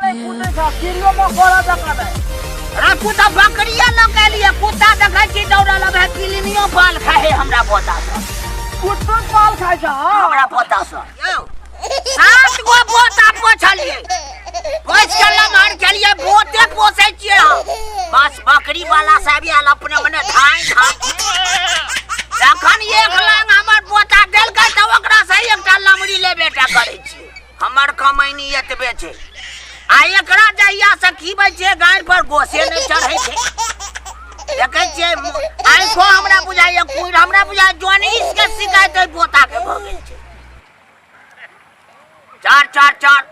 नहीं कूदे छा कीड़ियो मकोड़ा जकाँ नहीं। अरे कुत्ता बकरिया लऽ के एलियै, कुत्ता देखै छी दौड़ल अबै, किलनियो पाल खाइ है हमरा पोता सँ। कुत्तो पाल खाइ छा? हमरा पोता सँ। यौ, 7 गो बोता पोछलियै, पोछि के लमहर केलियै, बोते पोसै छियै हम। बस बकरी वाला साहब आयल अपने मने धाय धाय। जखन एक लांग हमर पोता देलकै तऽ ओकरा से एकटा लमरी लेबे टा करै छियै। हमर कमैनी एतबे छै आ एकरा जहिया से खीबै छियै गाड़ि पर गोसे नहि चढ़ै छै। देखै छियै आँखो हमरा बुझाइए कुइर, हमरा बुझाइए जोनिस के शिकायत एहि पोता के भऽ गेल छै। चार चार चार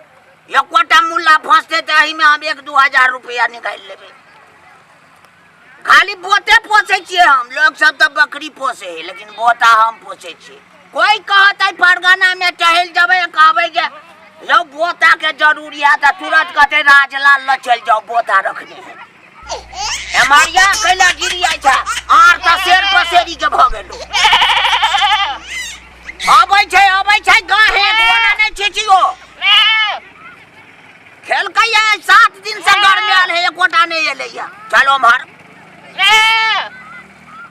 एकोटा मुल्ला फंसते तऽ एहिमे हम 1-2 हजार रुपया निकालि लेबै। खाली बोते पोसै छियै हम। लोग सब तऽ बकरी पोसै है लेकिन बोता हम पोसै छियै। कोई कहत है परगना में टहल जेबै, कहबै जे यौ बोता के जरूरी है तऽ तुरंत कहते राजलाल ल चलि जाओ, बोता रखने है। एमहरिया कैला गिरी जाइ छै आर तऽ शेर पसेरी के भऽ गेलो। अबै छै, अबै छै गाहे ओना नहि छिछियो खेलकै है। 7 दिन से गरमायल है, एकोटा नहि एलैया। चलो उम्हर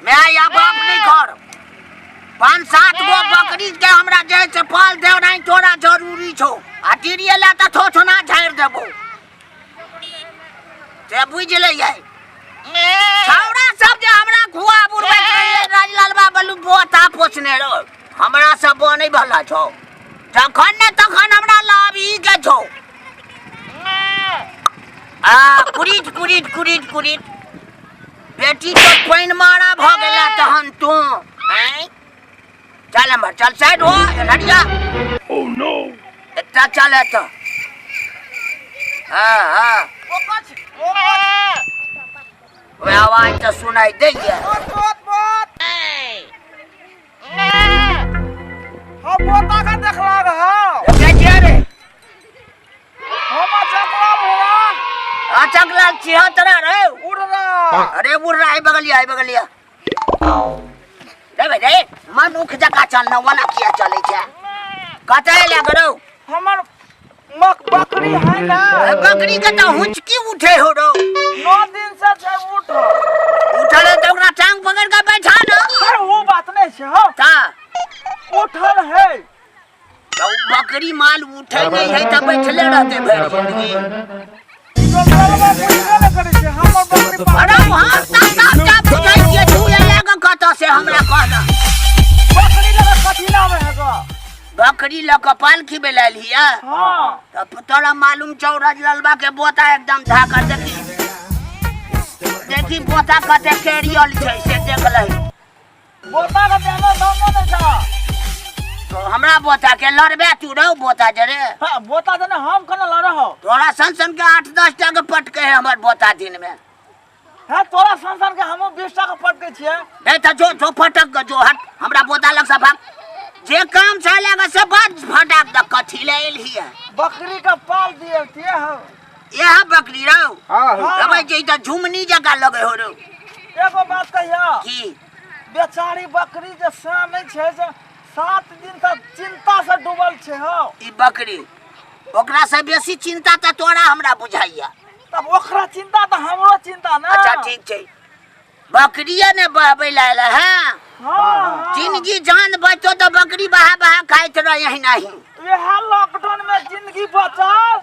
मैं या बाप नहीं कर। 5-7 गो बकरी के हमरा जे छै पाल देव नहीं तोरा जरूरी छौ आ गिरिए ला तऽ थोथना झाड़ि देबो से बुझि लैयै। छौड़ा सब जे हमरा खुआ बुड़बैत रहै राजलाल बाबू बोता पोसने रहो, हमरा सब बनै भला छौ। जखन ने तखन हमरा लाभी के छौ। आ कुरीट कुरीट कुरीट कुरीट बेटी तो पानि मारा भऽ गेला तहन तू आँय। चल एम्हर चल, साइड हो हटिया। Oh no! एकटा चल एतऽ। हाँ हाँ ओए आवाज तऽ सुनाई दैया। बोत बोत बोत हम बोता के देखला रहा। देखै छियै रे? हम चकला भोरा। आ चकला छिया तोरा रे। उड़ रहा। अरे उड़ रहा है, बगलिया है, बगलिया। रे भाई रे, मनुख जकाँ चल न, ओना किया चलै छै? कतऽ एले गरौ? हमर मक बकरी है ना। अरे बकरी के तऽ हुचकी उठे हो रौ। 9 दिन से छै उठ। उठल है तऽ ओकरा टांग पकड़ के बैठा न। अरे वो बात नहीं छै हो। ता। उठल है। तऽ उ बकरी माल उठे नहीं है तऽ बैठले रहते भरि जिंदगी। जो गलबा बुझबे ने करै छै हमर बकरी पागल। अरे हम तऽ सबटा बुझै छियै, तू एले गऽ कतऽ से हमरा कह न। बकरी लगे कथी लावे है गो? बकरी लऽ कऽ पाल खिबै लए एलही? हाँ। तब तोरा मालूम छौ रजललबा के बोता एकदम धाकर। देखी देखी बोता कते केरियल छै से देख लही। बोता के देना दमो नहीं छा। तो हमरा बोता के लड़बे तू रौ बोता जरे? हाँ, बोता जने हम कना लड़े हो? तोरा सन सन के 8-10 टा के पटके है हमर बोता दिन में। हाँ, तोरा सन सन के हमहूँ 20 टा के पटके छियै। नहीं तऽ जो जो फटक के जो हट हमरा बोता लग से भाग। जे काम छै लगे से बात फटाक द। कथी ले एलही है? बकरी के पाल दिए थिए हो। यह बकरी रौ? हाँ। लगे छै तऽ झुमनी जकाँ लगे हो रौ। एगो बात कहिया? की? बेचारी बकरी जे सा नहीं छै से 7 दिन तक चिंता से डूबल छै हो। ई बकरी ओकरा से बेसी चिंता तऽ तोरा हमरा बुझाइया। तब ओकरा चिंता तऽ हमरो चिंता ना। अच्छा ठीक छै, बकरिए ने बहबै लए एलै हैं। हाँ। जिंदगी जान बचतो तऽ बकरी बहा बहा खाइत रहे एहिना ही। इएह लॉकडाउन में जिंदगी बचल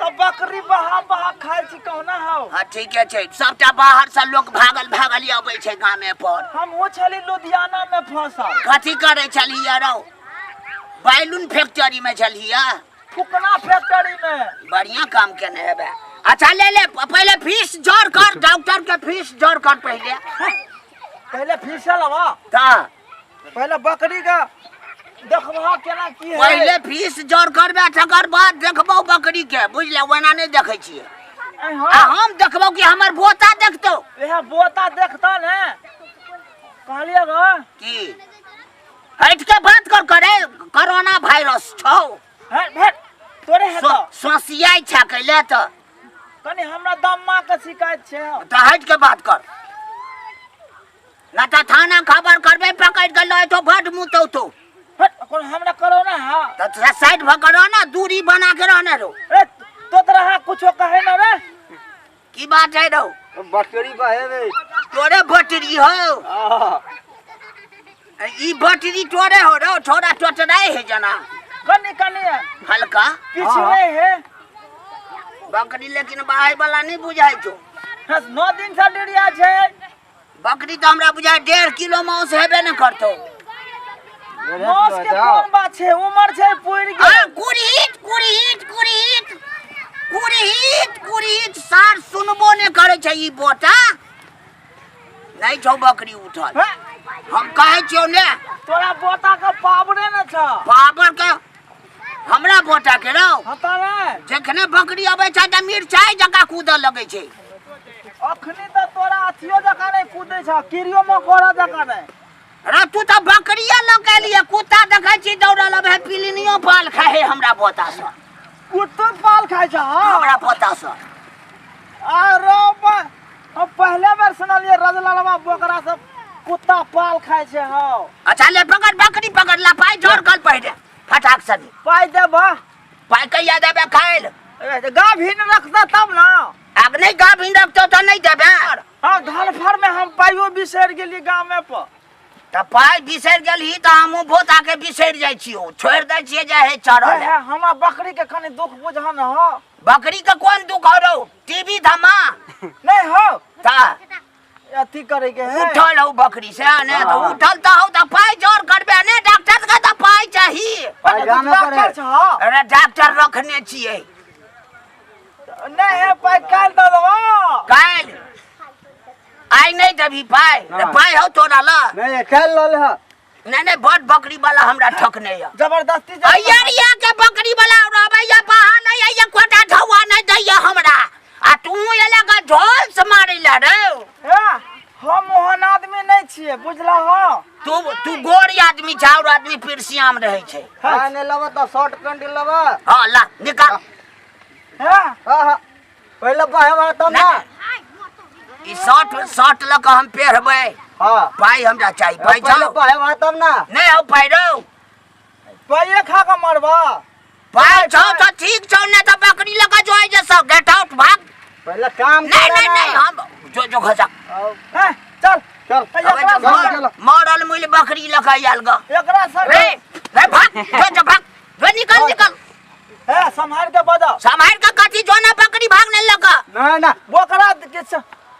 तऽ बकरी बहा बहा खाइ छी कहना हौ। हाँ ठीके छै, सबटा बाहर से लोक भागल भागल अबै छै गामे पर। हमहूँ छली लुधियाना में फंसल। कथी करै छलियै रौ? बैलून फैक्ट्री में छलियै? फुकना फैक्ट्री में। बढ़िया काम केने हेबे। अच्छा ले ले, पहले फीस जोड़ कर, डॉक्टर के फीस जोड़ कर पहले। पहले फीस लवा। ता पहले बकरी का देखबह केना की है। पहले फीस जोड़ करबे तकर बाद देखबौ बकरी के, बुझले? ओना नहि देखै छियै। आ हम देखबौ कि हमर बोता देखतौ? इएह बोता देखता ने कहलियै गो। की हट के बात कर करे, कोरोना वायरस छौ। हट हट तोरे हेतौ। सोसियाइ छै कैले तऽ। कनी हमरा दम्मा के शिकायत छै। तऽ हट के बात कर ना तऽ थाना खबर करबै, पकड़ के लऽ एतौ, बड मुतौ तो। हट, कोन हमरा कोरोना है? तऽ साइड भऽ के रह ना, दूरी बना के रहने रहो। ए तो तोरा कुछो कहे न रे। की बात है रौ? बकरी बहेबे। तोरे बटरी हो? हाँ। ई बटरी तोरे हो रौ? थोड़ा टोटराय है जना। कनी कनी है। हल्का पिछले है। बकरी लेकिन बाहर वाला नहीं बुझाइ छौ। हस, 9 दिन से डिरिया छै। बकरी तो हमरा बुझाइ 1.5 किलो मांस हेबे न करतौ। मांस के कोन बात छै, उमर छै पुरि गेल। हाँ, कुरहित कुरहित कुरहित कुरहित कुरहित सार सुनबो ने करे छै ई बोटा। नहीं छौ बकरी उठल। हैं? हम कहै छियौ ने। तोरा बोटा के पावरे ने छ। पावर के हमरा बोटा के रौ। हाँ तऽ नहि। जखने बकरी अबै छै तऽ मिरचाइ जकाँ कूदऽ लगै छै। अखनी तऽ तोरा अथियो जकाँ नहि कूदै छ, कीड़ियो मकोड़ा जकाँ नहि। रे तू तऽ बकरिये लऽ के एलियै, कुत्ता देखै छी दौड़ल अबै है, पिलिनियो पाल खाइ है हमरा बोता सँ। कुत्तो पाल खाइ छ, हाँ? हमरा बोता सँ। आ रौ बा, हम पहले बेर सुनलियै रजललवा बोकरा सब कुत्ता पाल खाइ छै। हौ। अच्छा ले पकड़ बकरी पकड़ ला, पाइ जोड़ कल पहिले फटाक से दे। पाइ देबह? पाइ कहिया देबे काल्हि? गाभिन रखतह तब ना। आब नहि गाभिन रखतौ तऽ नहि देबे। हाँ, धनफर में हम पाइयो बिसरि गेलियै गामे पर। तऽ पाइ बिसरि गेलही तऽ हमहूँ बोता के बिसरि जाइ छियौ, छोड़ि दै छियै जे हे चढ़ल हे, हमरा बकरी के कनि दुख बुझह न हौ। बकरी के कोन दुख हौ रौ? टीवी धमा नहीं हौ। तऽ अथी करे के है। उठल हौ बकरी से ने तऽ उठल तऽ हौ तऽ पाइ जोर करबे ने, डॉक्टर के तऽ पाइ चाही। पाइ गामे पर है। डॉक्टर छह? अरे डॉक्टर रखने छियै। नहीं है पाइ, काल्हि दऽ देबो। काल्हि? आइ नहि देबही पाइ? नहि। पाइ हौ तोरा लग? नहीं, काल्हि लऽ लेह। नहीं नहीं, बड़ बकरी वाला हमरा ठकने यऽ। जबरदस्ती अयरिया के बकरी वाला रहबैया बाहर नहीं आइया, कोटा धौआ नहीं दैया हमरा, आ तू एला के झोल से मारै ला रे। हे, हम ओहन आदमी नहीं छियै, बुझला हो? तू गोरी आदमी छा और आदमी पिरसियाम रहै छै। हाँ, नहीं लेबऽ तऽ शॉर्ट पैंट लेबऽ। हाँ ला निकाल। हे? हाँ, हाँ। पहिले बहेबऽ तब ना। ई शर्ट लऽ कऽ हम पेरबै। हाँ। पाइ हमरा चाही, पाइ पहिले छौ? बहेबऽ तब ना। नहीं हौ पाइ रौ। पाइए खा कऽ मरबऽ। पाइ छौ तऽ ठीक छौ, नहि तऽ बकरी लऽ कऽ जो जे सब गेट आउट भाग। पहिले काम नहीं, करऽ नहीं, ना। नहीं, हम जो जो घसा। हे, चल। चल। एकरा चल, सर। चल। मरल मुइल बकरी लऽ कऽ आयल गऽ। एकरा सर। रे, रे भाग, जो जो भाग। जो निकल, निकल। हे, सम्हार के बजा। सम्हार के कथी? जो ना बकरी भाग नहीं लगा। ना, ना। बोकरा के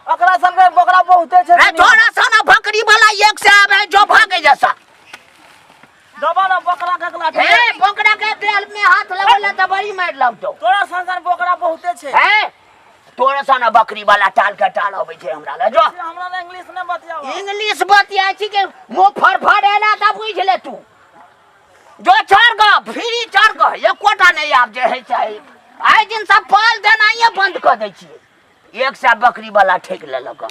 ओकरा संगे बोकरा बहुते छै। रे थोड़ा सा ना बकरी वाला एक से आवे जो भागे जैसा। दबा ना बोकरा के अगला। हे, बोकरा के तेल में हाथ लगेला त बड़ी मार लगतो। तोरा सन बोकरा बहुते छै। हे, तोरा सन बकरी वाला टाल के टाल अबै छै हमरा लग। जो। हमरा ने इंग्लिश ने बतियाव। इंग्लिश बतियाय छी के मुंह फरफर एला त बुझ ले तू। जो चढ़ ग, फ्री चढ़ ग, एकोटा नहीं आब जे है चाही। आइ दिन सब पाल देनाइए बंद कऽ दै छियै। एक सए बकरी वाला ठकि लेलक।